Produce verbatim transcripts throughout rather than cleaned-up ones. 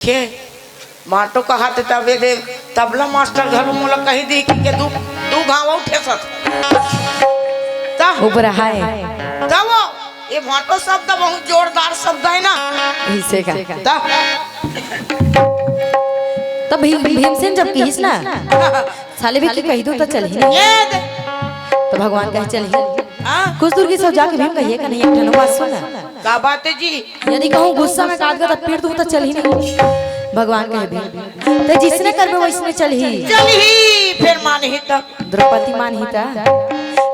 खे, भांटो कहाथे तबे दे, तबला मास्टर घलो मोला कही दी कि के दू, दू घाव अउ ठेसत। त? ऊपर हाय। त वो, ये भांटो शब्द बहुत जोरदार शब्द है ना? इसे का। त? तब भीम, भीमसेन जब किहिस ना, साले भी की कही दो त चलही नहीं। ये दे। त भगवान कहे चलही। हाँ? कुछ दूर गिस अउ जाके भीम कहिस कन्हैया एक ठन बात सुन ना। का बात है जी? यदि कहूँ गुस्सा में काट गया त पीट दूँ त चलही नहीं। भगवान कहे भीम, त जइसने करबे वइसने चलही। चलही, फेर मानही तब। द्रौपदी मानही त।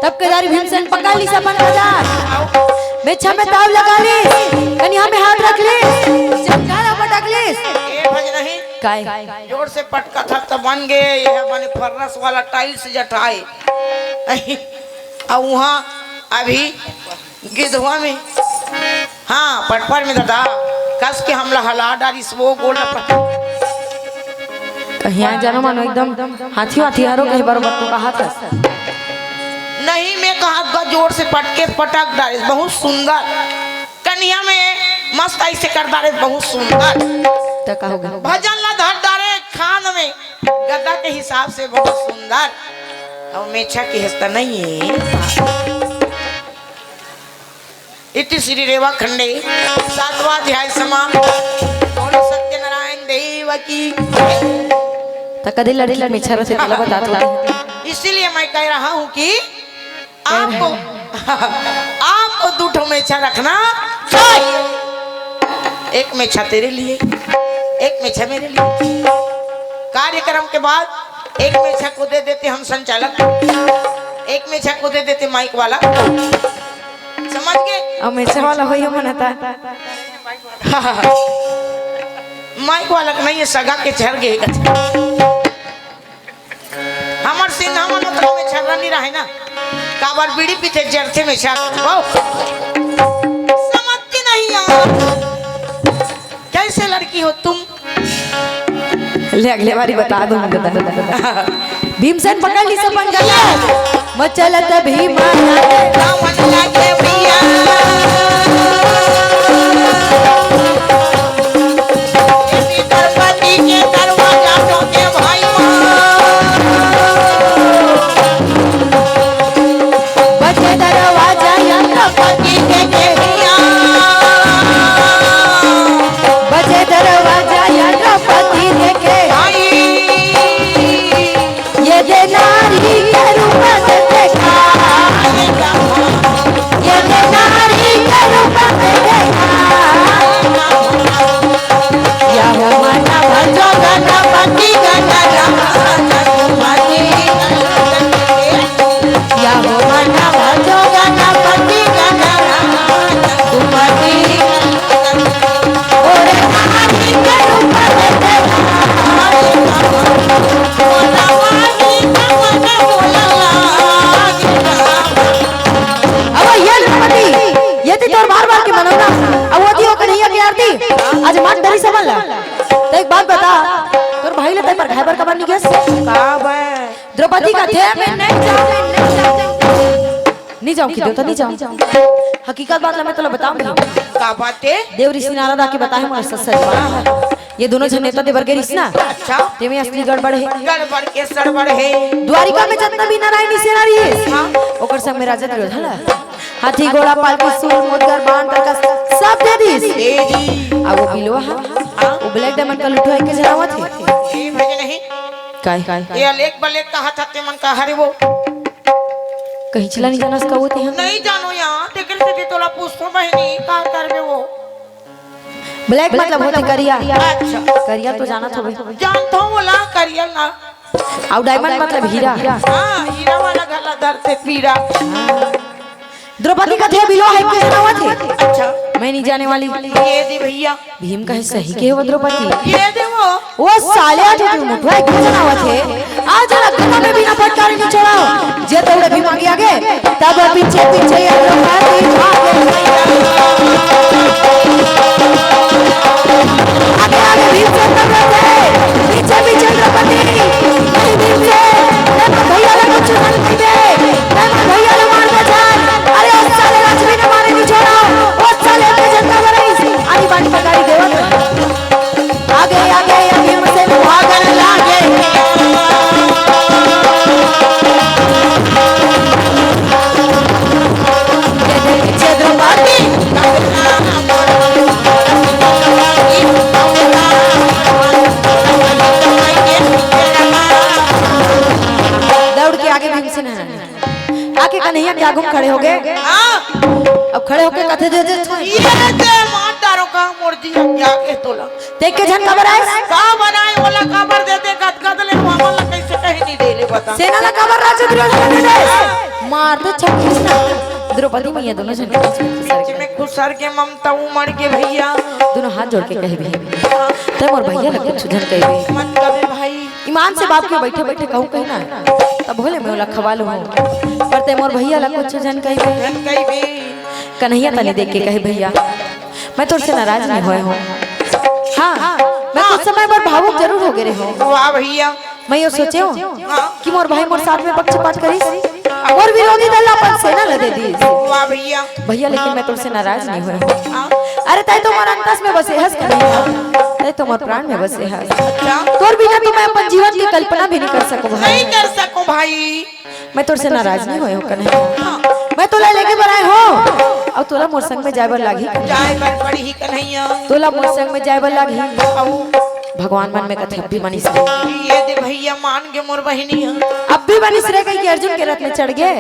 तब केदारी भीमसेन पकड़ लिस अपन बाजार। मेछा में ताव लगा लिस, कनिहा में हाथ रख लिस, चंगारा पटक लिस। ए भज नहीं। काय? जोर से पटका था त बन गे, ये बने फर्रस वाला टाइल्स जटाए। अउ उहाँ अभी गिधवा में, हाँ, पटपर में दादा, कस के हमला हला डारिस वो गोल ल पट- कहिया जानो मानो एकदम हाथी वाथी हरो कहे बरोबर तो कहा था। नहीं, मैं कहा ग-, जोर से पटके पटक डारिस, बहुत सुंदर। कनिहा में मस्त ऐसे कर डारिस, बहुत सुंदर। त का हो गया? भजन ला धर डारे खान में, गदा के हिसाब से बहुत सुंदर। अउ मेछा के हस्ता नहीं है। इति श्री रेवा खंडे सातवां अध्याय समाप्त। बोलो सत्यनारायण देव की। त कदे लड़की के मेछा रथे तेला बता दो। इसीलिए मैं कह रहा हूँ कि आपको, आपको दू ठो मेछा रखना चाहिए। एक मेछा तेरे लिए, एक मेछा मेरे लिए। कार्यक्रम के बाद एक मेछा को दे देते हम संचालक, एक मेछा को दे देते माइक वाला। समझ गए? अब मेछा वाला होई हो मनता। माइक वाला के नहीं है, सगा के झर गए। हमर सिंह हमन ओतना में छर्रा नहीं रहे ना। काबर बीड़ी पीते जरते में छर। वो। समझती नहीं यार। कैसे लड़की हो तुम? ले अगले बारी बता दूंगा। भीमसेन पकड़ लिस अपन गला। मचलत भीमा। रावण लागे भैया। द्रौपदी के दरवाजा ठोके भाई। बजे दरवाजा द्रौपदी के भैया। बजे दरवाजा द्रौपदी के भाई। ये दे नारी के रूप में देखा, ये दे नारी के रूप में देखा। या हो मानव जो गणपति गणराज तुम्हारी, या हो मानव जो गणपति गणराज तुम्हारी। अब ये द्रौपदी, ये थी तोर बार बार के मनौना, अब वो थी वो कन्हैया की आरती, आज मार डरी समझ ला। तो एक बात बता, तोर भाई ले तय पर घर पर कबर नहीं गए? का बे? द्रौपदी का थे, मैं नहीं जाऊँ, मैं नहीं जाऊँ। नहीं जाऊँ की देवता, नहीं जाऊँ। हकीकत बात ला मैं तोला बताऊँ। का बात है? देव ऋषि नारद आके बताए मोला सच सच बात। ये दोनों झन नेता देवर गे रिस ना। अच्छा। तेमे असली गड़बड़ है। गड़बड़ के सड़बड़ है। द्वारिका में जितना भी नारायणी सेना रहिस, हाँ। ओकर संग में राजा दुर्योधन ला हाथी घोड़ा पालकी सूर मोटगर बाण तरकस सब दे दिस। दे दी। अब वो बिलवा हा, हाँ। वो ब्लैक डायमंड का लुटवाई के जनावत है। ये भज नहीं। काय? ये अलेख बलेख कहा था ते मन का हरे वो। कहीं चला नहीं जाना उसका वो ते हम। नहीं जानो यार, लेकिन ते तोला पूछतो बहिनी, का करबे वो? ब्लैक मतलब होथे करिया। अच्छा। करिया तो जानत होबे। जानत हूँ, बोला करिया ना। अउ डायमंड मतलब हीरा। हाँ, हीरा वाला गला दर्द से पीरा। द्रौपदी का थे बिलो है, किस नाम थे? अच्छा। मैं नहीं जाने वाली। ये दे भैया। भीम कहे सही के हो द्रौपदी। ये दे वो। वो साले आज तो मुठवा एक जनावत है। आज रखता में बिना फटकारे नहीं छोड़ा। जे तोड़े भीम आगे आगे, तब पीछे पीछे ये द्रौपदी भागे। आगे आगे भीम से तब रहते, पीछे पीछे द्रौपदी। नहीं भीम से, तेरे भैया ने कुछ नहीं दे। तेरे भैया ने मार बचा। अरे उस साले राजवीर ने मारे नहीं छोड़ा। उस साले के जनता बरईस। आनी बानी पकारी देवत। आगे तुम खड़े हो गए। हाँ। अब खड़े होके कथे दे दे। ये दे मार डारो का मोर जी, हम क्या के तोला। देख के झन काबर आए? का बनाए ओला काबर देते, गदगद ले, हमन ला कैसे कहीं नहीं दे ले, बता। सेना ला काबर राजा दुर्योधन ने दे? मार दे छक्की। द्रौपदी मैया दोनों झन के बीच में घुसर गए। में घुसर के ममता उमड़ के भैया। दोनों हाथ जोड़ के कहे भी। तै मोर भैया ला कुछ झन कहे भी। मत कबे भाई। ईमान से बाप के बैठे बैठे कहूँ कहीं ना, तब भोले मैं ओला खवा लूँ। पर तै मोर भैया ला कुछ झन कहे भी। झन कहे भी। कन्हैया तनी देख के कहे, भैया, मैं तोर से नाराज नहीं होए हूँ। हाँ, मैं कुछ समय बर भावुक जरूर हो गए रहे हूँ। वाह भैया। मैं यो सोचे हूँ हाँ। कि मोर भाई मोर साथ में पक्षपात करिस, मोर विरोधी दल अपन सेना ल दे दिस। वाह भैया। भैया, लेकिन मैं तोर से नाराज नहीं होए हूँ। हाँ। अरे, तै तो मोर अंतस में बसे हस कन्हैया, तै तो मोर प्राण में बसे हस। अच्छा। तोर बिना तो मैं अपन जीवन की कल्पना भी नहीं कर सकूँ भाई। नहीं कर सकूँ भाई। मैं तोर से नाराज नहीं होए हूँ कन्हैया। हाँ। मैं तोला लेके बर आए हूँ, अउ तोला मोर संग में जाए बर लागही। जाए बर पड़ही कन्हैया। तोला मोर संग में जाए बर लागही। अउ भगवान मन में कथे, अब भी मानिस रे। ये दे भैया, मान गे मोर बहिनी ह। अब भी मानिस रे कहिके अर्जुन के रथ में चढ़ गे।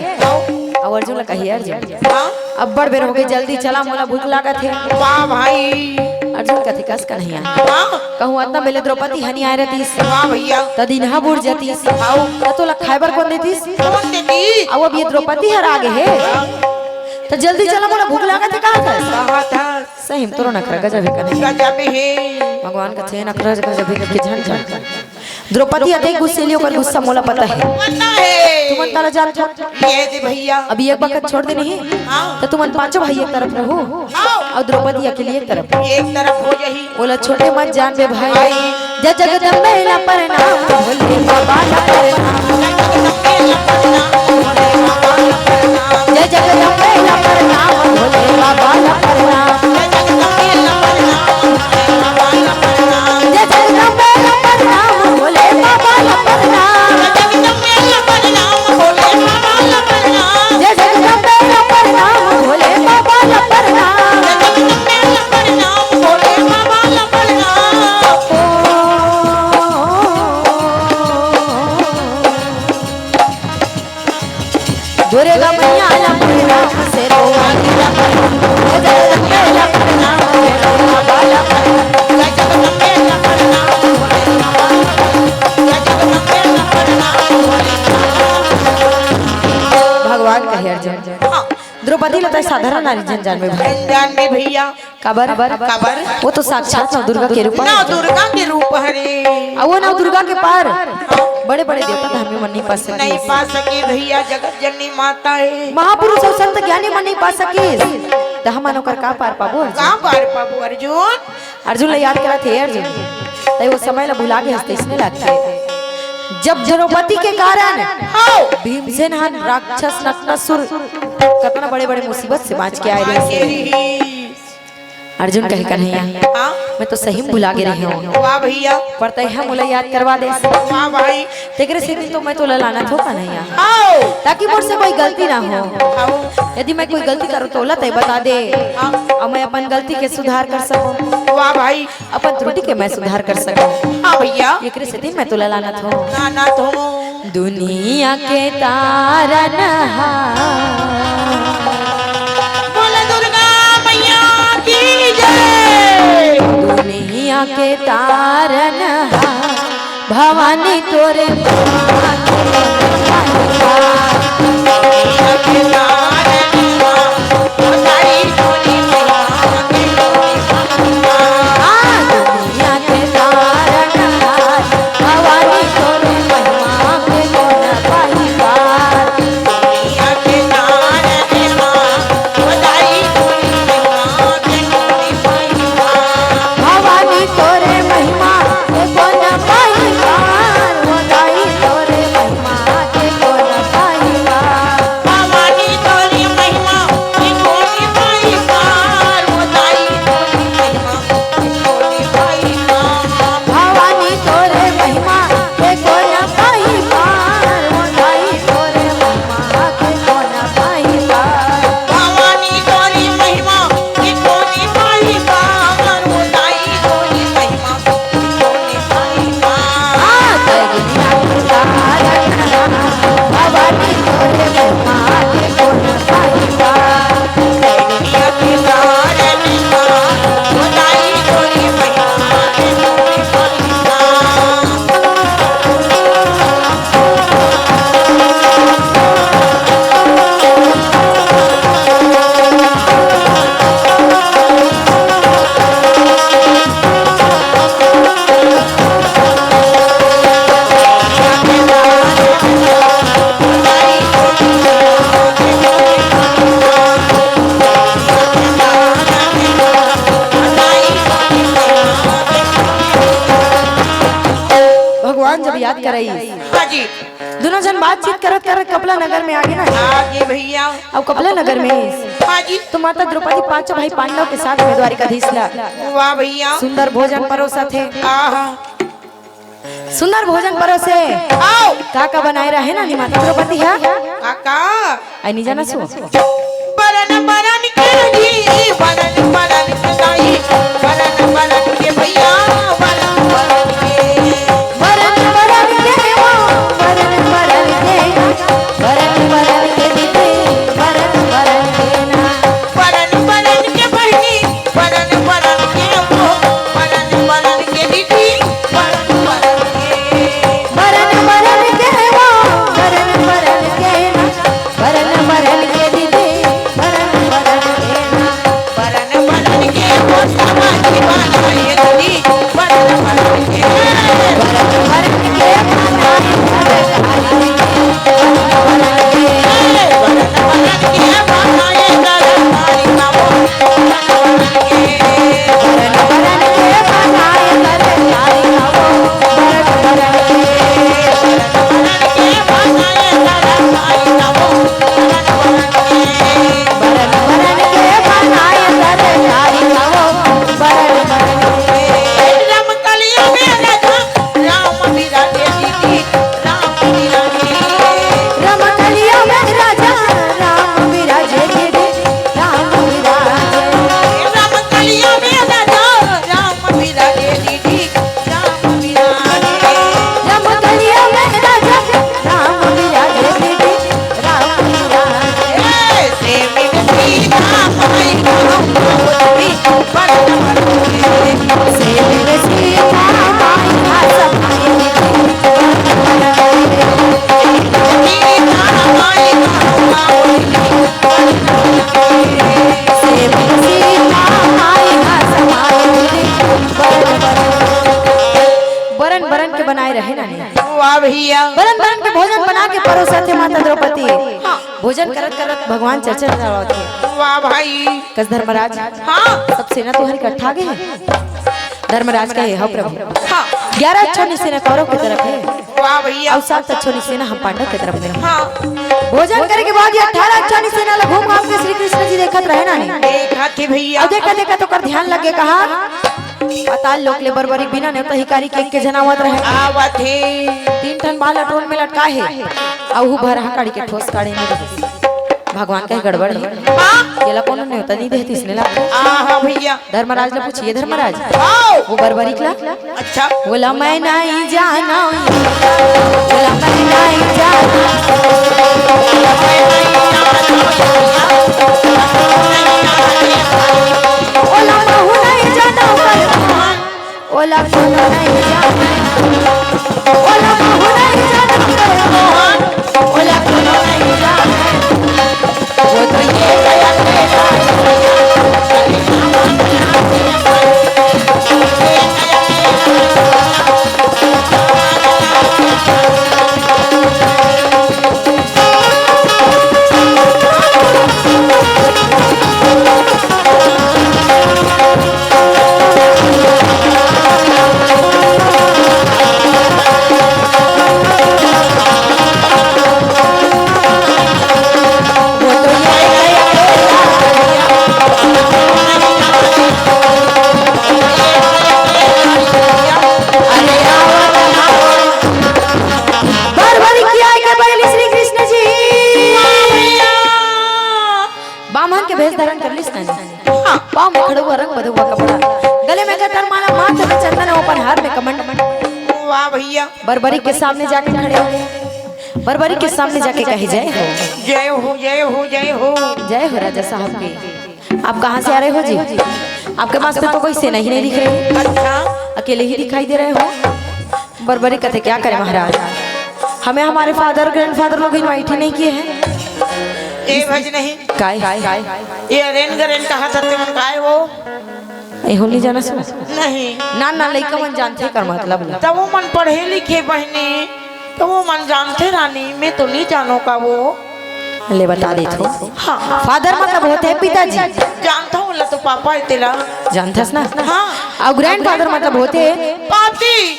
अउ अर्जुन ला कही, अर्जुन, हाँ? अब्बड़ बेर हो गे, जल्दी चला, मोला भूख लागत हे। वाह भाई। अर्जुन कथे, कस कन्हैया। हाँ? कहूँ अतना बेले द्रौपदी ह नी आए रहतिस। वाह भैया। त दिन ह बुड़ जतिस। अउ? त तोला खाए बर कोन देतिस? कोन देतिस? अउ अब ये द्रौपदी हर आ गे हे। त जल्दी चला, मोला भूख लागत हे, कहा था? कहा था? सही में तोरो नखरा गजब हे कन्हैया। गजब हे। भगवान कथे नखरा गजब हे करके झन झन। द्रौपदी अतेक गुस्सेली, ओकर गुस्सा मोला पता हे। पता हे। तुमन तला जान था। ये दे भैया। अभी एक बखत छोड़ देनी हे। हाँ। त तुमन पांचों भाई एक तरफ रहू। हाँ। अउ द्रौपदी अकेली एक तरफ। एक तरफ हो जाही। ओला छोटे मत जान बे भाई। भाई। जय जगदम्बे ला प्रणाम, भोले बाबा ला प्रणाम। जय जगदम्बे ला प्रणाम, भोले बाबा ला प्रणाम। जय जगदम्बे ला प्रणाम, भोले बाबा ला प्रणाम। जय जगदम्बे ला प्रणाम, भोले बाबा ला प्रणाम। जय जगदम्बे ला प्रणाम, भोले बाबा ला प्रणाम। जय जगदम्बे ला प्रणाम, भोले बाबा ला प्रणाम। दुर्गा मैया ला प्रणाम, शेरो वाली ला प्रणाम, जगदम्बे ला प्रणाम, भोले बाबा ला प्रणाम। भगवान कहे अर्जुन, हाँ। द्रौपदी ला तो साधारण नारी झन जानबे भाई। झन जानबे भैया। काबर? काबर? वो तो साक्षात नव दुर्गा के रूप हे। नव दुर्गा के रूप हरे। अउ वो नव दुर्गा के पार बड़े-बड़े देवता धर्मी मन नहीं पा सके। नहीं पा सके भैया, जगत जननी माता हे। महापुरुष अउ संत ज्ञानी मन नहीं पा सके। त हमन ओकर का पार पाबो अर्जुन? का पार पाबो अर्जुन? अर्जुन ला याद करत हे अर्जुन। तै वो समय ला भुला गे हस तइसने लागथे। जब द्रौपदी के कारण हाँ। भीमसेन हन राक्षस नकटासुर कतना बड़े-बड़े मुसीबत से बाँच के आए रहिस। अर्जुन कहे, कन्हैया, हाँ? मैं तो सही में भुला गे रहे हूँ। वाह भैया। पर तै ह मोला याद करवा दे। वाह भाई। तेकरे सेती तो मैं तोला लानत हों कन्हैया। आओ। ताकि मोर से कोई गलती ना हो। आओ। यदि मैं कोई गलती करूँ तो ओला तै बता दे। हाँ। अउ मैं अपन गलती के सुधार कर सकूँ। वाह भाई। अपन त्रुटि के मैं सुधार कर सकूँ। हाँ भैया। एकरे सेती मैं तोला लानत हों। लानत हों। दुनिया के तारन हा। बोल दुर्गा मैया की जय। दुनिया के तारन हा, भवानी तोरे भगवान जब याद कराई, हाँ जी। दोनों झन बातचीत करत करत कपला नगर में आगे ना। हाँ जी भैया। अब कपला नगर में हाँ जी। तो माता द्रौपदी पांचों भाई पांडव के साथ में द्वारिकाधीश ला वाह भैया। सुंदर भोजन परोसत हे। आहा। सुंदर भोजन परोसे। आओ। का का बनाए रहे ना नी माता द्रौपदी हा? का का? आई नी जाना सो। बरन बरन के जी, बरन बरन के दाई, बरन बरन के भैया, बरन बरन के। बरन बरन के वो, बरन बरन के, बरन बरन के दीदी, बरन बरन के ना। बरन बरन के बहिनी, बरन बरन के वो, बरन बरन के दीदी, बरन बरन के। बरन बरन के वो, बरन बरन के ना। बरन बरन के दीदी, बरन बरन के ना। बरन बरन के वो समाज की बात है ये दीदी, बरन बरन के। बरन बरन के, बरन बरन के। राम कलिया में राजा, राम विराजे दीदी, राम विराजे। राम कलिया में राजा, राम विराजे दीदी, राम विराजे। राम कलिया में राजा, राम विराजे दीदी, राम विराजे। ए, सेमी में सीता माई का हम लोग भी बरन बरन के। सेमी में सीता माई का सब बरन बरन के बनाए रहे ना ने। वाह भैया। बरन बरन के भोजन बना के परोसत हे माता द्रौपदी। हाँ। भोजन करत करत भगवान चर्चा चलावत हे। वाह भाई। कस धर्मराज। हाँ। सब सेना तुहर इकट्ठा गे हे। धर्मराज कहे, "हो प्रभु।" हाँ। ग्यारह अच्छो निसेना कौरव के तरफ हे। वाह भैया। अउ सात अच्छो निसेना हम पांडव के तरफ में। हाँ। भोजन करे के बाद ये अठारह अच्छो निसेना ला घूम घाम के श्री कृष्ण जी देखत रहे ना ने। देखत हे भैया। अउ देखत देखत ओकर ध्यान लगे कहाँ? पाताल लोक ले बरबरी बिना नेवता हिकारी के एक के झन आवत रहे। आवत हे। तीन ठन बाल अटोन में लटका हे। अउ हू भरहा काड़ी के ठोस काड़ी में रहे। भगवान कहे गड़बड़ हे। हाँ। येला कोनो नेवता नहीं देहतिस ने ला। हाँ, हाँ भैया। धर्मराज ला पूछिए, धर्मराज। आओ। वो बरबरी के ला। अच्छा। बोला, "मैं नहीं जाना।" बोला, "मैं नहीं जाना।" बोला, "महू नहीं जाना।" ओला कोनो नहीं जाने, ओला महू नहीं जाने, ओला कोनो नहीं जाने, वो तो ये गया तेरा। बामन के भेष धारण कर लिस तनी। हाँ। पाँव में खड़उआ रंग बधउआ कपड़ा, गले में कतर माला, माथ में चंदन, अपन हार में कमंड। वाह भैया। बरबरी के सामने जाके खड़े हो गए। बरबरी के सामने जाके कहे, "जय हो।" जय हो, जय हो, जय हो। जय हो राजा साहब के। आप कहाँ से आ रहे हो जी? आपके पास तो कोई सेना ही नहीं दिख रही। अच्छा। अकेले ही दिखाई दे रहे हो। बरबरी कथे, "क्या करें महाराज, हमें हमारे father, grandfather लोग invite ही नहीं किए हैं।" ए भज नहीं। काय? ये अरेन गरेन कहा था तुम काय हो? एहो नहीं जाना सुन। नहीं। ना, ना, लइका मन जानथे कर मतलब ला। तब वो मन पढ़े लिखे बहिनी, तो वो मन जानथे रानी, मैं तो नहीं जानो का वो। ले बता देथो। हाँ। Father मतलब होथे पिताजी। जानथो, ओला तो पापा हे तेला। जानथस ना? हाँ। अउ grandfather मतलब होथे पाती।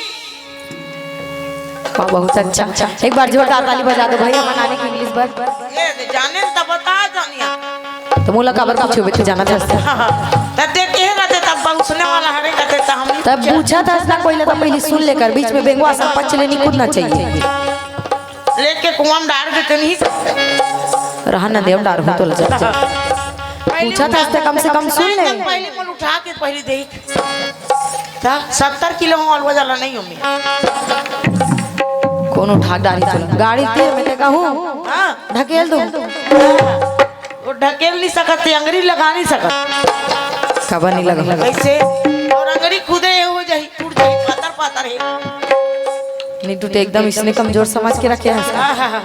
वाह, बहुत अच्छा। एक बार जोरदार ताली बजा दो भैया, मनाने की इंग्लिश बर। ये दे, जाने त बता जानिया। त मोला काबर पूछे, बे, तू जानत हस? त ते के रहते तब उसने वाला हरे कहते त हम तब पूछत हस ना, कोई ला त पहली सुन लेकर, बीच में बेंगवा सब पच लेनी कूदना चाहिए। लेके कुआं में डाल देते नहीं। रहा ना देव डार हो तो लजा। पहले पूछत हस त कम से कम सुन ले। पहले मोल उठा के पहले देख। त सत्तर किलो हो अलवा जाला नहीं हमें। कौन उठा डारी चला? गाड़ी तीर में ते कहूँ। हाँ। ढकेल दूँ। वो ढकेल नहीं सकत, ते अंगरी लगा नहीं सकत। काबर नहीं लगा? कैसे? और अंगरी खुदे ये हो जाही, टूट जाही, पातर पातर है। नहीं टूटे, एकदम इसने कमजोर समझ के रखे हैं। हाँ, हाँ, हाँ।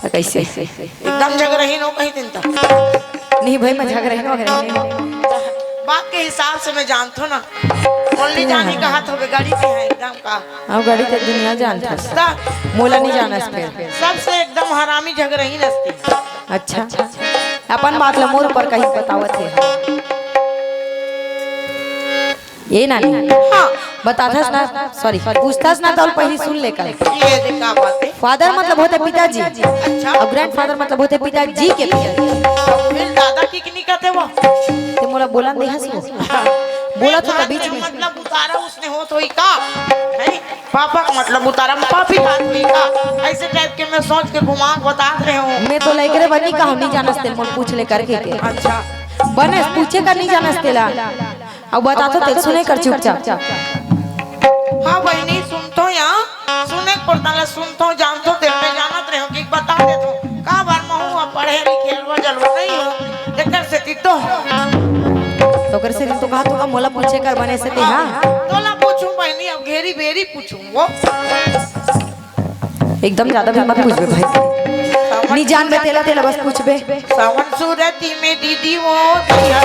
त कैसे? एकदम झगड़हीन हो कहीं दिन तक। नहीं भाई, मैं झगड़हीन हो, झगड़हीन हो। बात के हिसाब से मैं जानत हूँ ना। मोल नहीं जानी कहा तो गाड़ी के है एकदम का। अब गाड़ी के दुनिया जानत हस। त मोला नहीं जानस फिर। सबसे एकदम हरामी झगड़हीन हस्ती। अच्छा, अपन बात ला मोर ऊपर कहीं बतावत है। ये नानी। हाँ। बताथस ना, सॉरी, पूछथस ना, त पहली सुन ले कर। ये दे का बात है? फादर मतलब होते पिताजी। अच्छा। और ग्रैंडफादर मतलब होते पिताजी के पिताजी। फिर दादा की नहीं कहते वो? ते मोला बोलन दे हस वो। बोला तो बीच में। मतलब उतारा उसने हो तो ही का? नहीं, पापा का मतलब उतारा में पापी बात हुई का? ऐसे टाइप के मैं सोच के घुमा के बता रहे हूँ। मैं तो लइकरे बनी का हम नहीं जानस तेल मोल पूछ ले करके के। अच्छा। बने पूछे का नहीं जानस तेला। अब बता तो तेल सुने कर चुपचाप। हाँ बहिनी, सुनथो या, सुने के पड़ता ला, सुनथो, जानथो, ते मैं जानत रहे हूँ कि बता देथो। का बार महू अब पढ़े लिखे अलवा जलवा नहीं हो, एकर से ती तो। तो ओकर से तो कहा तो का मोला पूछे कर बने से ते, हाँ? तोला पूछूं बहिनी, अब घेरी बेरी पूछूं वो। एकदम ज्यादा भी मत पूछबे भाई। नी जानबे तेला, तेला बस पूछबे। सावन सूरत में दीदी वो दैया।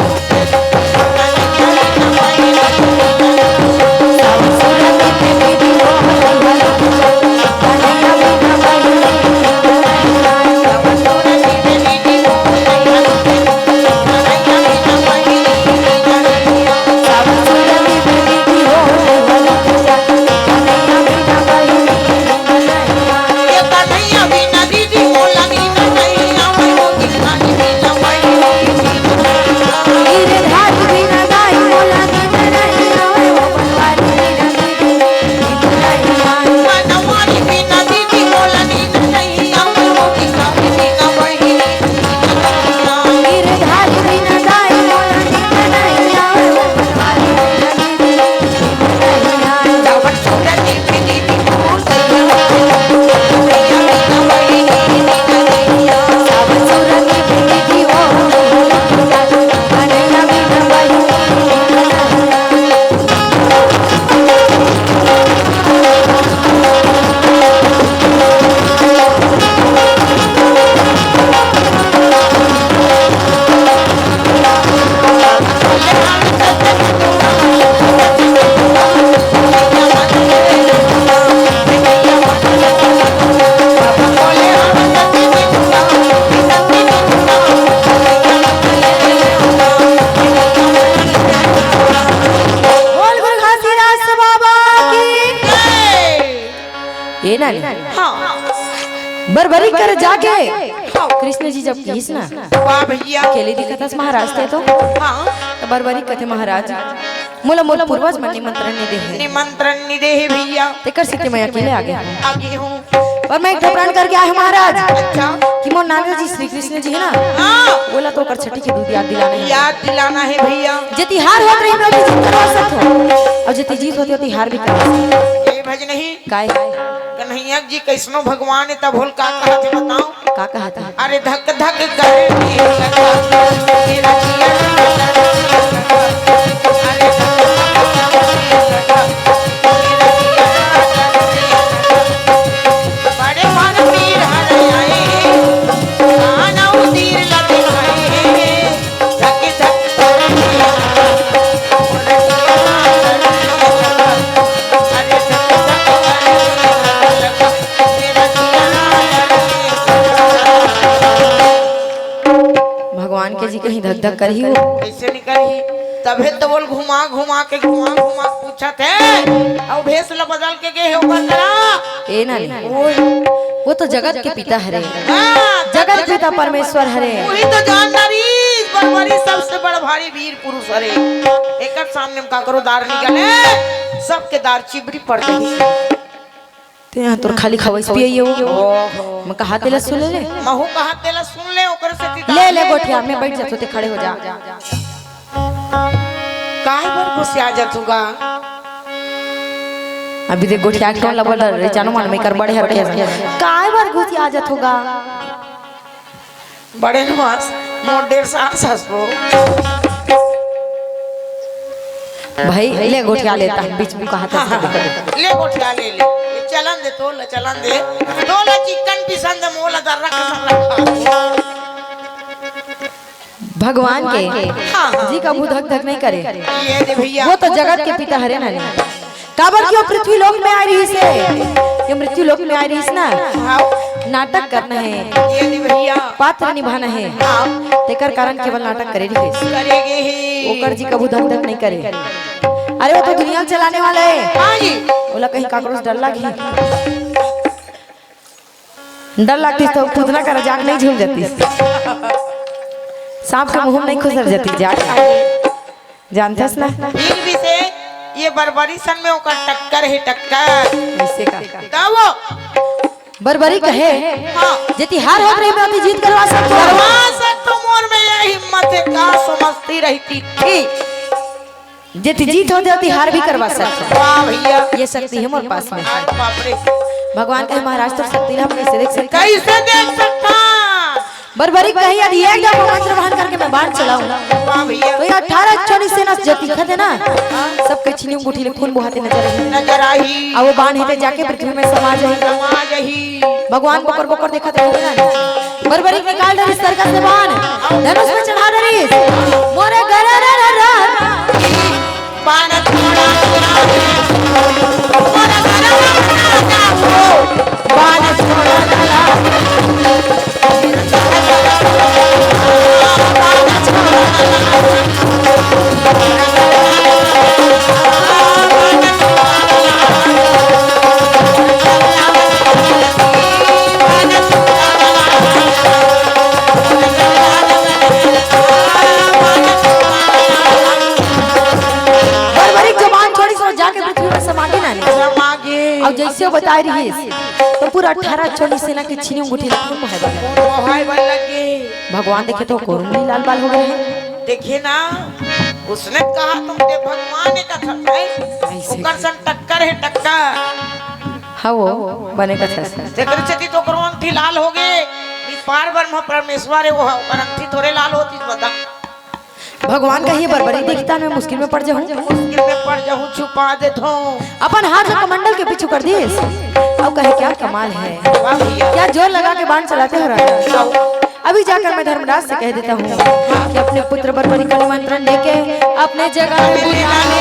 बोल गुरु घासीदास बाबा की। ये ना रे। हाँ। बरबरी कर जाके। हाँ। कृष्ण जी जब किहिस ना। वाह भैया। अकेले दिखत हस महाराज ते तो। हाँ। त बरबरी कथे महाराज, मोला मोर पूर्वज मन निमंत्रण नहीं दे हे। निमंत्रण नहीं दे हे भैया। तेकर सेती मैं अकेले आ गे हूँ। आ गे हूँ। पर मैं एक ठो प्रण करके आए हूँ महाराज। अच्छा। कि मोर नाना जी श्री कृष्ण जी है ना। हाँ। बोला तो ओकर छठी के दूध याद दिलाना है। याद दिलाना है भैया। जे तिहार होत रही, मैं ओती जीत करवा सकत हूँ। और जे ती जीत होती, ओती हार भी करवा सकत हूँ। ए भज नहीं। काय? कन्हैया जी कैसनो भगवान है, तब होल का कहा थे बताओ? का कहा थे? अरे धक धक करने लगा, मेरा जिया। अरे धक धक करने लगा, मेरा जिया। बड़े मन पीर हर आए, कानऊ तीर लगे आए। भगवान के जी कहीं धक धक करही वो। कैसे नहीं करही? त तभे तो बोल घुमा घुमा के, घुमा घुमा के पूछत हे। अउ भेष ल बदल के गे हे ओकर करा। ए नानी, ओए। वो तो जगत के पिता हरे। हाँ, जगत पिता परमेश्वर हरे। वही तो जानदारी, बरबरी सबसे बड़ भारी वीर पुरुष हरे। एकर सामने में काकरो दार निकले, सबके दार चिबरी पड़ जाही। ते यहाँ तोर खाली खवई पियई हो। ओहो। मैं कहा तेला सुन ले। महू कहा तेला सुन ले, ओकर से ले, ले गोठिया में बैठ जा, तू ते खड़े हो जा। काहे बर गुस्सा जथुगा? अभी देख गोठिया के टोन लगल रे, जानो मन में कर बड़े हर के। काहे बर गुस्सा जथुगा? बड़े नवास, मोर डेढ़ साल ससुर। भाई, ले गोठिया लेता है, बीच में कहा था। हाँ, हाँ, ले गोठिया ले, ले। ये चलन दे, तोला चलन दे। तोला चिकन पिसन दे, मोला दर्रा कसम रखा। भगवान के हाँ, हाँ। जी कभू धक धक नहीं करे। ये दे भैया। वो तो जगत के पिता हरे ना। काबर कि वो पृथ्वी लोक में आए रहिस हे। ये मृत्यु लोक में आए रहिस ना। हाँ। नाटक करना हे। ये दे भैया। पात्र निभाना हे। हाँ। तेकर कारण केवल नाटक करे रहिस। करेगे ही। ओकर जी कभू धक धक नहीं करे। अरे वो तो दुनिया चलाने वाला हे। हाँ जी। ओला कहीं काकरो से डर लागी। डर लागतिस तो पूतना करा जाके नहीं झूल जातिस। सांप के मुंह में नहीं खुसर जातिस जाके। जानथस ना? फिर भी से ये बरबरी सन में ओकर टक्कर हे, टक्कर। ऐसे का? तब वो बरबरी कहे, हाँ। जेती हार होत रही, मैं ओती जीत करवा सकथों। करवा सकथों, मोर में ये हिम्मत हे, का समझती रहती थी। जेती जीत होते, ओती हार भी करवा सकथों। वाह भैया। ये शक्ति हे मोर पास में। अरे बाप रे। भगवान कहे, महाराज, तोर शक्ति ला हम कैसे देख सकथन? कैसे देख सकथन? बरबरी कही, यदि एक दफा मंत्र वहन करके मैं बाण चलाऊं, वाह भैया। तो ये अठारह छोड़ी सेना जो दिखत हे ना, सबके छीनी गुठी ले खून बोहाते नजर आही। नजर आही। अउ वो बाण हे ते जाके पृथ्वी में समा जाही। समा जाही। भगवान बोकर बोकर देखत रहे ना। बरबरी निकाल डरिस सरकस ले बाण, धनुष में चढ़ा डरिस। मोरे गरे रे रे रे। बाण छोड़ा, छोड़ा। मोरे गरे रे रे रे। बाण छोड़ा, छोड़ा। बरबरी जबान छोड़ी, सो जाके पृथ्वी में समा गे ना। समा गे। अउ जैसे वो बताए रहिस, तो पूरा अठारह छोड़ी सेना के छीनी गुठी खून बहाए बर लगे। बहाए बर लगे। भगवान देखे तो कोरुंगली लाल बाल हो गए हे। देखे ना, उसने कहा तुम दे भगवान ने कहा था, ऐसे। ओकर संग टक्कर हे, टक्कर। हाँ, वो बने कथस। तेकर सेती तो ओकरो अंगठी लाल हो गे। ई पार ब्रह्म परमेश्वर हे, वो ओकर अंगठी थोरे लाल होतिस, बता। भगवान कहिए बरबरी देखता मैं मुश्किल में पड़ जाहूँ। मुश्किल में पड़ जाहूँ, छुपा देथों। अपन हाथ ला कमंडल के पीछू कर दिस। अउ कहे क्या कमाल हे। वाह भैया। क्या जोर लगा के बाण चलाते हो राजा। अभी जाकर मैं धर्मराज से कह देता हूँ कि अपने पुत्र बरबरी का निमंत्रण लेके अपने जगह में बुला ले।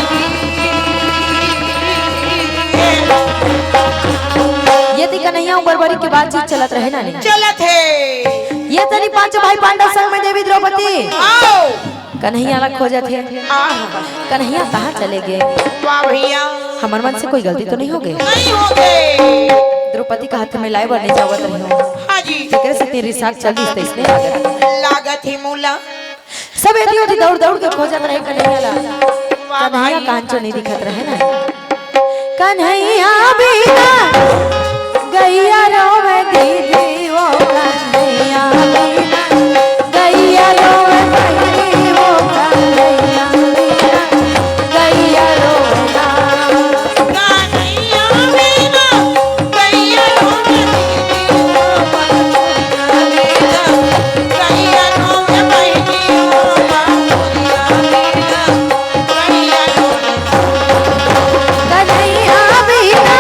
ये थी कन्हैया अउ बरबरी के बातचीत चलत रहे ना। चलत हे। ये तनी पांचों भाई पांडव संग में देवी द्रौपदी। आओ। कन्हैया ला खोजत हे। आह। कन्हैया कहाँ चले गे? वाह भैया। हमर मन से कोई गलती तो नहीं हो गे? नहीं हो गे। द्रौपदी का हाथ में लाए बर नहीं जावत रही हूँ। हाँ जी। तेकरे से तेरी साथ चल दिस, इसने लागत। लागत ही मूला। सब एती ओती दौड़ दौड़ के खोजत रहे कन्हैया ला। वाह कन्हैया भाई। कांचो नहीं दिखत रहे ना। कन्हैया बिना गैया रोवे दीदी, वो कन्हैया बिना गैया रोवे दीदी, वो कन्हैया बिना गैया रोवे ना। कन्हैया बिना गैया रोवे दीदी, वो कन्हैया बिना गैया रोवे बहिनी, वो कन्हैया बिना गैया रोवे। कन्हैया बिना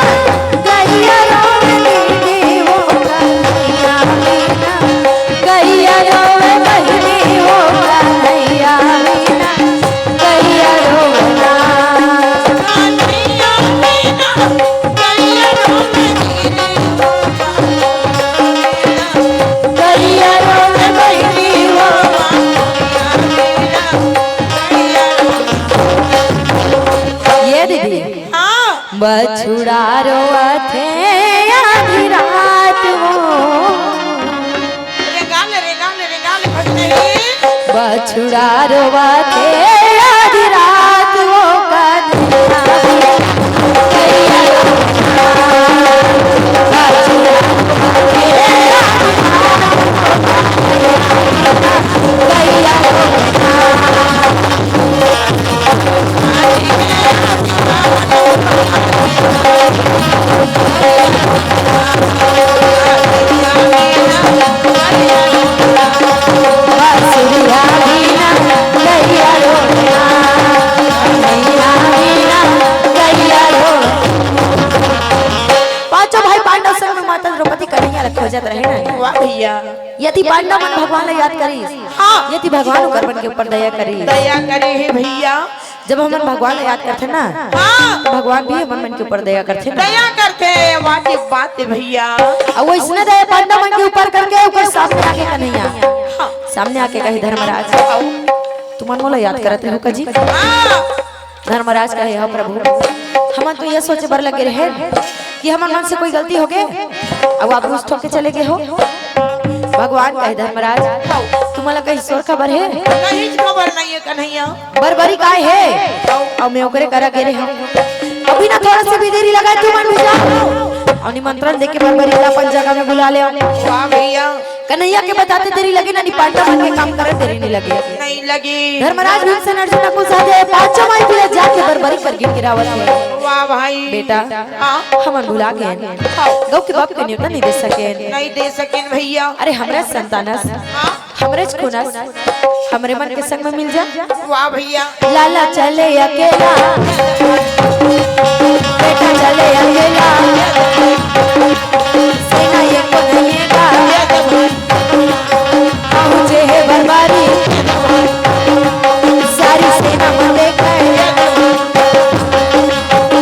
थे आधी रात वो। रेंगा ले, रेंगा ले, रेंगा ले, भजनही। बछड़ा रोवा थे आधी रात वो, कन्हैया। पांचों भाई पांडव संग में माता द्रौपदी कन्हैया ला खोजत रहे ना। वाह भैया। यदि पांडव मन भगवान ला याद करिस, हाँ। यदि भगवान ओकर मन के ऊपर दया करिस। दया करे हे भैया। जब हमन भगवान ला याद करथे ना, हाँ। तो भगवान भी हमन मन के ऊपर दया करथे ना। दया करथे, वाजिब बात हे भैया। अउ वइसने दया पांडव मन के ऊपर करके ओकर सामने आके कन्हैया, हाँ। सामने आके कहे, "धर्मराज, आओ। तुमन मोला याद करत रहो का जी?" हाँ। धर्मराज कहे, "हाँ प्रभु, हमन तो ये सोचे बर लगे रहे कि हमन मन से कोई गलती हो गे, अउ आप रूस ठोक के चले गे हो।" भगवान कहे, "धर्मराज, तुमन ला कहीं सोर खबर हे?" कहीं खबर नहीं है कन्हैया। बरबरी काय हे? अउ मैं ओकरे करा गे रहे हूँ। अभी ना थोड़ा सा भी देरी लगाए, तुमन भी जाओ। अउ निमंत्रण देके बरबरी ला अपन जगह में बुला ले। वाह भैया। कन्हैया के बताते देरी लगे ना, नि पांडव मन के काम करे देरी नहीं लगे। नहीं लगे। धर्मराज भीमसेन अर्जुन नकुल सहदेव पांचों माई भैया जाके बरबरी पर गिर गिरावत हे। वाह भाई। बेटा, हाँ। हमन भुला गेन। हाँ। गऊ के बाप के नेवता नहीं दे सकेन। नहीं दे सकेन भैया। अरे हमरे संतानस, हाँ। हमरे खूनस, हमरे मन के संग में मिल जा। वाह भैया। लाला चले अकेला, बेटा चले अकेला, सेना ये को नहीं का। पहुंचे हे बरबारी, सारी सेना मन देखे।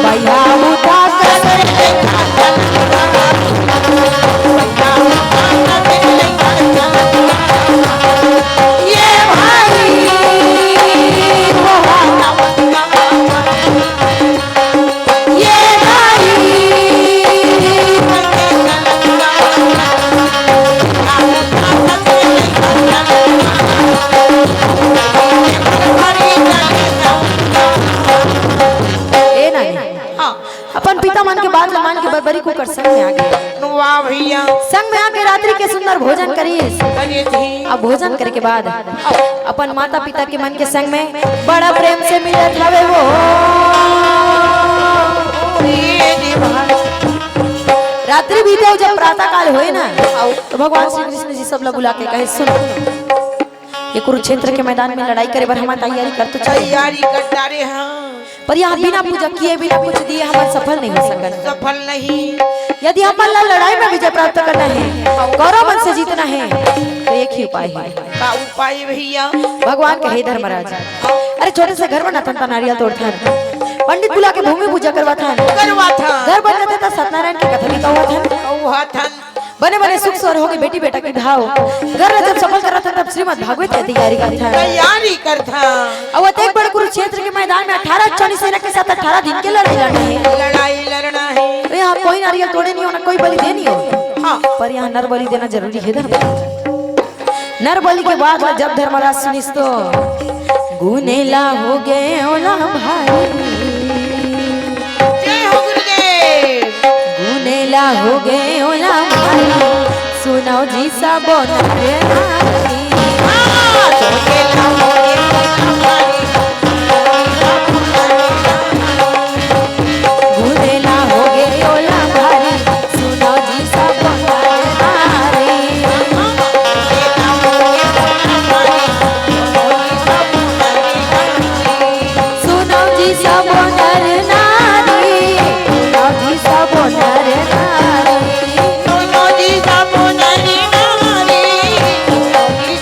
भैया उठा कर ये भाई, ये भाई। ए नानी, हाँ। अपन पिता मन के बात ल मान के बरबरी कुकर संग में आ गे। वाह भैया। संग में आके रात्रि के सुंदर भोजन करिस। करिस ही। अब भोजन करे के बाद अपन माता पिता के मन के संग में बड़ा प्रेम से मिलत हवे वो। रात्रि बीते अउ जब प्रातः काल होए ना, तो भगवान श्री कृष्ण जी सब ला बुला के कहे, "सुन, ये कुरुक्षेत्र के मैदान में लड़ाई करे बर हमन तैयारी कर तो चले।" तैयारी कर डारे हाँ। पर यहाँ बिना पूजा किए, बिना कुछ दिए हमन सफल नहीं हो सकन। सफल नहीं। यदि हमन ला लड़ाई में विजय प्राप्त करना हे, कौरव मन से जीतना हे, तो एक ही उपाय हे। का उपाय भैया? भगवान कहे, "धर्मराज, अरे छोटे से घर बनाथन त नारियल तोड़थन, पंडित बुला के भूमि पूजा करवाथन, करवाथन। घर बन जाथे त सत्यनारायण के कथा भी कहवाथन।" कहवाथन। बने बने सुख स्वर होगे बेटी बेटा के भाव। घर ला जब सफल करत हन तब श्रीमद् भागवत के तैयारी करत हन। तैयारी करत हन। अउ अतेक बड़ कुरुक्षेत्र के मैदान में अठारह चौनी सेना के साथ अठारह दिन के लड़ाई लड़ना हे। लड़ाई लड़ना हे। तो यहाँ कोई नारियल तोड़े नहीं हो ना कोई बलि दे नहीं हो। हाँ। पर यहाँ नर बलि देना जरूरी हे धर्म। नर बलि के बाद में जब धर्मराज सुनिस तो गुनेला हो गे ओला भारी। जय हो गुरुदेव। गुनेला हो गे ओला भारी, सुनव जी सबो नर नारी। हाँ, गुनेला हो गे ओला भारी। गुनेला हो गे ओला भारी, सुनव जी सबो नर नारी। सुनव जी सबो नर नारी, सुनव जी सबो नर नारी। सुनव जी सबो नर नारी, सुनव जी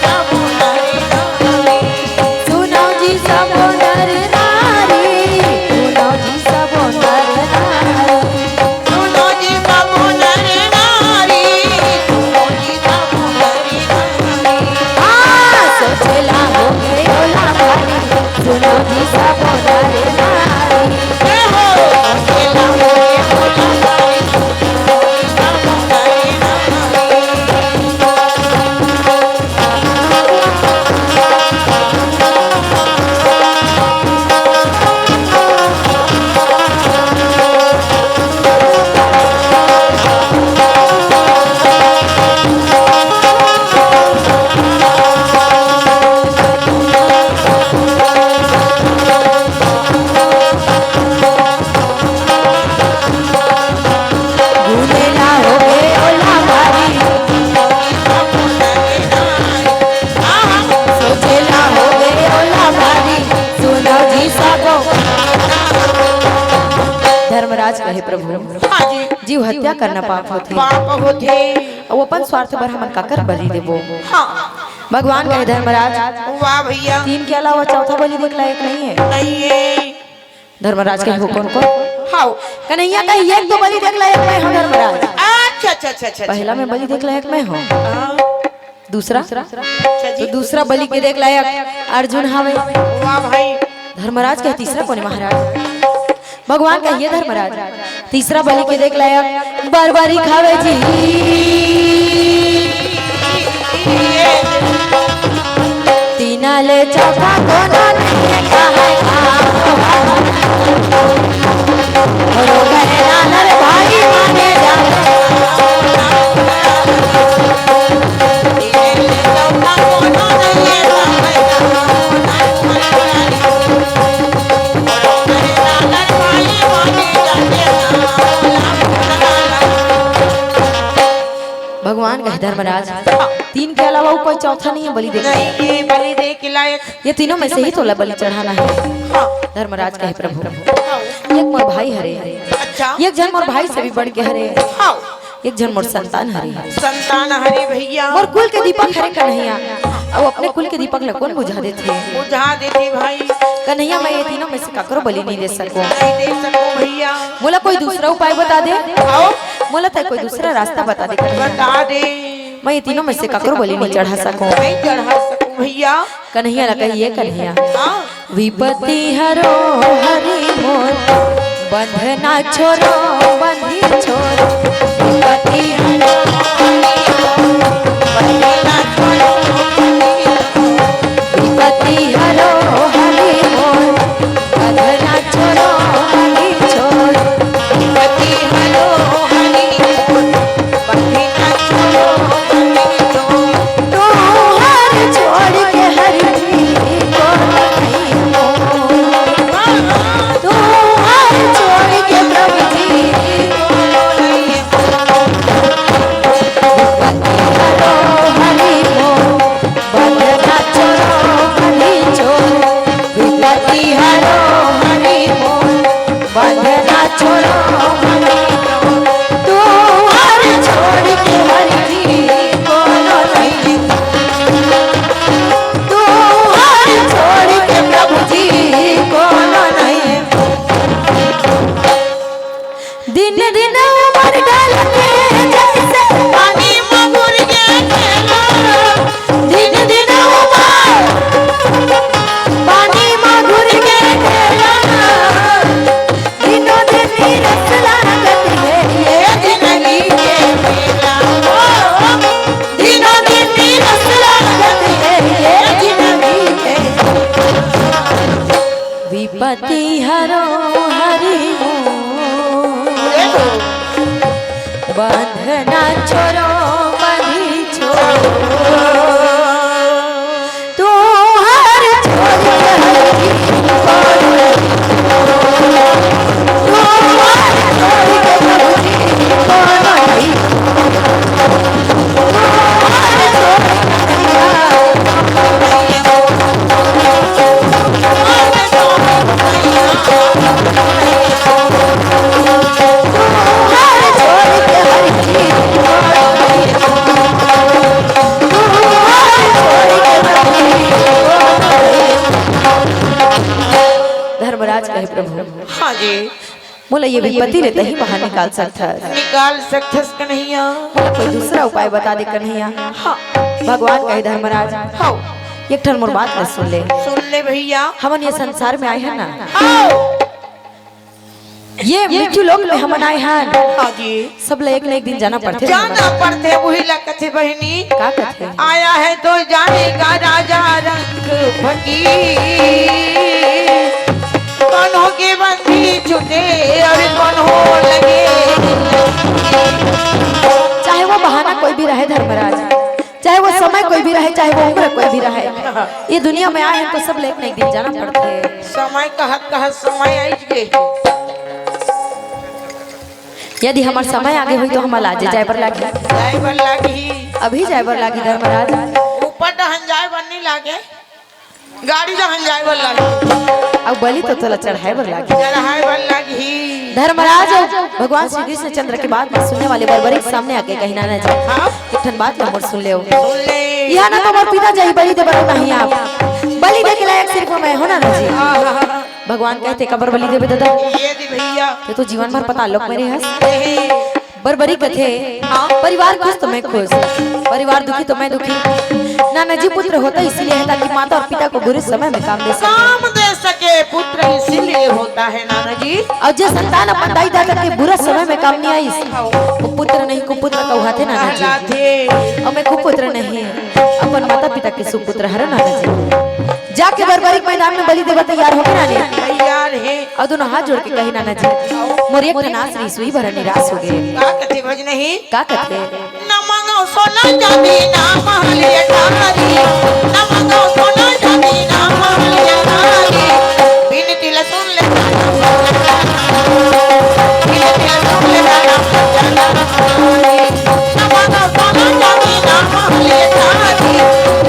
जीव हत्या करना पाप होथे। पाप होथे। अउ अपन स्वार्थ बर हमन काकर बलि देबो? हाँ। भगवान कहे, धर्मराज, वाह भैया। तीन के अलावा चौथा बलि देख लायक नहीं है। नहीं है। धर्मराज कहे, वो कौन कौन? हाँ। कन्हैया कहे, एक तो बलि देख लायक मैं हूँ धर्मराज। अच्छा, अच्छा, अच्छा, अच्छा, अच्छा। पहला मैं बलि देख लायक मैं हूँ। हाँ। दूसरा? अच्छा जी। तो दूसरा बलि के देख लायक अर्जुन हावे। वाह भाई। धर्मराज कहे, तीसरा कौन है महाराज? भगवान कहे, धर्मराज, तीसरा बलि के देख लायक बर्बरीक हावे जी। तीना ले चौथा कोनो नहीं है, कहे का हो। रो गए नानर भाई माने जाने। भगवान कहे, धर्मराज, तीन के अलावा अउ कोई चौथा नहीं है बलि देख। नहीं, ये बलि दे के लायक। ये तीनों में से ही तोला बलि चढ़ाना है। हाँ। धर्मराज कहे, प्रभु, हाँ। एक मोर भाई हरे, अच्छा। एक झन मोर भाई से भी बढ़ के हरे, हाँ। एक झन मोर संतान हरे। संतान हरे भैया। मोर कुल के दीपक हरे कन्हैया, अउ अपने कुल के दीपक ल कोन बुझा देथे? बुझा देथे भाई। कन्हैया, मैं ये तीनों में से काकरो बलि नहीं दे सकूं। नहीं दे सकूं भैया। मोला कोई दूसरा उपाय बता दे। आओ। मोला तय कोई दूसरा रास्ता बता दे कन्हैया। बता दे। मैं ये तीनों में से काकरो बलि नहीं चढ़ा सकूं। नहीं चढ़ा सकूं भैया। कन्हैया ला कहिए कन्हैया। हाँ। विपत्ति हरो हरि मोर, बंधना छोरो बंधी छोर। विपत्ति हरो हरि मोर, बंधना छोरो बंधी छोर। विपत्ति हरो हरि मोर, बंधना छोरो बंधी छोर। विपत्ति हरो हरि मोर, बंधना छोरो बंधी छोर। तोहर छोड़ के हरि जी को नहीं हो। तोहर छोड़ के प्रभु जी को नहीं हो। विपत्ति हरो हरि मोर, बंधना छोरो बंधी छोर। विपत्ति हरो हरि मोर, बंधना छोरो हरि मोर। तोहर छोड़ के हरि जी कोनो नहीं। तोहर छोड़ के प्रभु जी कोनो नहीं। दिन दिन उमर ढलथे जइसे पानी म घुर के ढेला। दिन दिन उमर पानी म घुर के ढेला। दिनों दिन नीरस लागत हे ये जिनगी के मेला। ओ, दिनों दिन नीरस लागत हे ये जिनगी के। विपत्ति हरो हरि मोर, बंधना छोरो बंधी छोर। तोहर छोड़ के हरि जी कोनो नहीं। तोहर छोड़ के प्रभु जी कोनो नहीं। तोहर छोड़ के धर्मराज कहे, प्रभु, हाँ जी। मोला ये विपत्ति ले तहीं बाहर निकाल सकथस। निकाल सकथस कन्हैया। मोला कोई दूसरा उपाय बता दे कन्हैया। हाँ। भगवान कहे, धर्मराज, हाँ। एक ठन मोर बात ल सुन ले। सुन ले भैया। हमन ये संसार में आए हन ना। आओ। ये मृत्यु लोक में हमन आए हन। हाँ जी। सब ला एक न एक दिन जाना पड़थे। जाना पड़थे, वही ला कथे बहिनी। का कथे? आया है तो जाएगा राजा रंग फकीर। कौन हो के बंदी छूटे और कौन हो लगे। चाहे वो बहाना कोई भी रहे धर्मराज, चाहे वो समय कोई भी रहे, चाहे वो उम्र कोई भी रहे, ये दुनिया में आए हैं तो सब ला एक न एक दिन जाना पड़थे। समय कहत कहत समय आइज गे। यदि हमर समय आगे होई तो हमर लाजे जाए बर लागही। जाए बर लागही। अभी जाए बर लागही धर्मराज। ऊपर डहन जाए बर नहीं लागे, गाड़ी डहन जाए बर लागे। अउ बलि तो तोला चढ़ाए बर लागही। चढ़ाए बर लागही। धर्मराज अउ भगवान श्री कृष्णचंद्र के बात ला सुनने वाले बरबरी के सामने आके कही, नाना जी, हाँ। एक ठन बात ला मोर सुन लेव। सुन ले। इहाँ ना तो मोर पिता जाही बलि दे बर, ना ही आप। बलि दे के लायक सिर्फ मैं हों, नाना जी। हाँ, हाँ, हाँ। भगवान कहे, "तैं काबर बलि देबे ददा? ये दे भैया। तैं तो जीवन भर पताल लोक में रेहे हस।" हे। बरबरी कथे, हाँ। "परिवार खुश तो मैं खुश, परिवार दुखी तो मैं दुखी।" नाना जी, पुत्र होता इसीलिए है ताकि माता और पिता को बुरे समय में काम दे सके। काम दे सके, पुत्र इसीलिए होता है नाना जी। अउ जे संतान अपन दाई ददा के बुरा समय में काम नइ आइस, वो पुत्र नहीं कुपुत्र कहाथे नाना जी। कहाथे। अउ मैं कुपुत्र नहीं, अपन माता पिता के सुपुत्र हरँव नाना जी। जाके बरबरी के मैदान में बलि देबे तैयार होगे नानी। तैयार हे। अउ दूनों हाथ जोड़ के कही, "नाना जी, मोर एक ठन आस रहिस, उही बर निराश होगे।" का कथे भजनही? का कथे? ना मांगव सोना चांदी ना महल अटारी, ना मांगव सोना चांदी ना महल अटारी, बिनती ला सुन ले, बिनती ला सुन ले, ना मांगव सोना चांदी ना महल अटारी,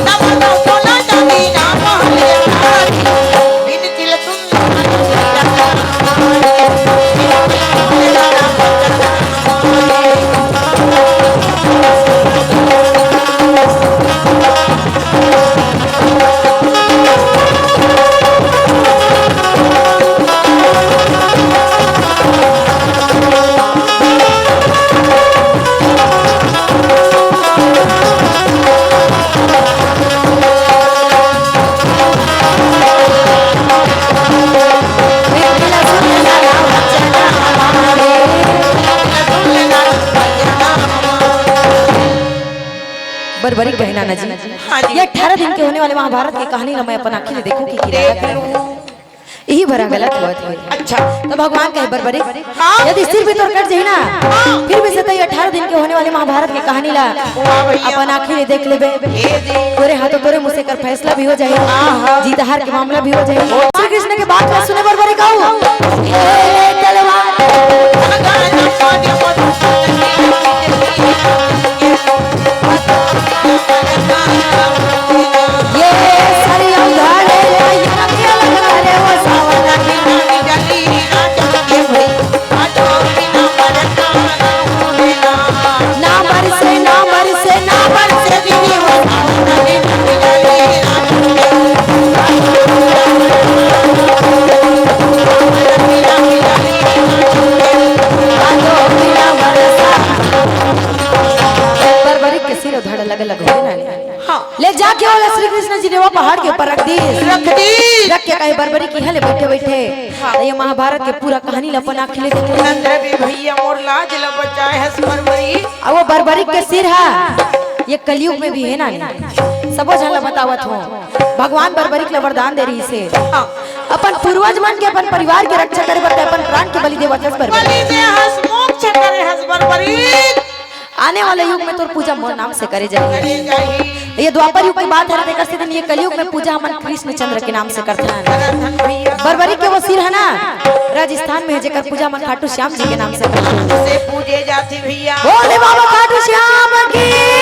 ना मांगव सोना चांदी ना महल अटारी, बिनती ला सुन बरबरी कहे, नाना जी, हाँ जी। ये अठारह दिन के होने वाले महाभारत के कहानी ला मैं अपन आँखी ले देखूं कि की देख रहा है। लूं। इही भरा गलत होत हे। अच्छा। तो भगवान कहे, बरबरी, हाँ। यदि सिर भी तोर कट जाही ना, हाँ। फिर भी से तैं अठारह दिन के होने वाले महाभारत के कहानी ला वाह भैया। अपन आँखी ले देख लेबे। ए जी। तोरे हाथों तोरे मुँह से कर फैसला भी हो जाही। हाँ, हाँ। जीत हार के मामला भी हो जाही। श्री कृष्ण के बात ला सुने बरबरी कहू। ए तलवार। ये सरिया उधारे, ये रखिया लगा रे वो सावन की नानी जली, ना चमके भाई, ना चमके ना बरसा, ना बरसे, ना बरसे, ना बरसे दीदी वो सावन की नानी जली, ना चमके। बरबरी के सिर धड़ लग लग हो ना। हाँ। ले जाके ओला श्री कृष्ण जी ने वो पहाड़ के ऊपर रख दी। रख दी। रख के कहे, बरबरी के इहाँ ले बइठे बइठे। हाँ। तो ये महाभारत के पूरा कहानी ला अपन आँखी ले देखे। नंद रवि भैया मोर लाज ला बचाए हस बरबरी। अब वो बरबरी के सिर हा, ये कलयुग में भी हे ना नहीं। सबो झन ला बतावत हों, भगवान बरबरी के ला वरदान दे रहिसे। हाँ। अपन पूर्वज मन के, अपन परिवार के रक्षा करे बर ते अपन प्राण के बलि देवत हस बरबरी। बलि दे हस, मोक्ष करे हस बरबरी। आने वाले युग में तोर पूजा मोर नाम से करे जाही। करे जाही। ये द्वापर युग के बात हरे, तेकर सेती ये कलयुग में पूजा हमन कृष्णचंद्र के नाम से करथन। करथन भैया। बरबरी के वो सिर हे ना, राजस्थान में हे, जेकर पूजा हमन खाटू श्याम जी के नाम से करथन। से पूजे जाथे भैया। बोले बाबा खाटू श्याम की।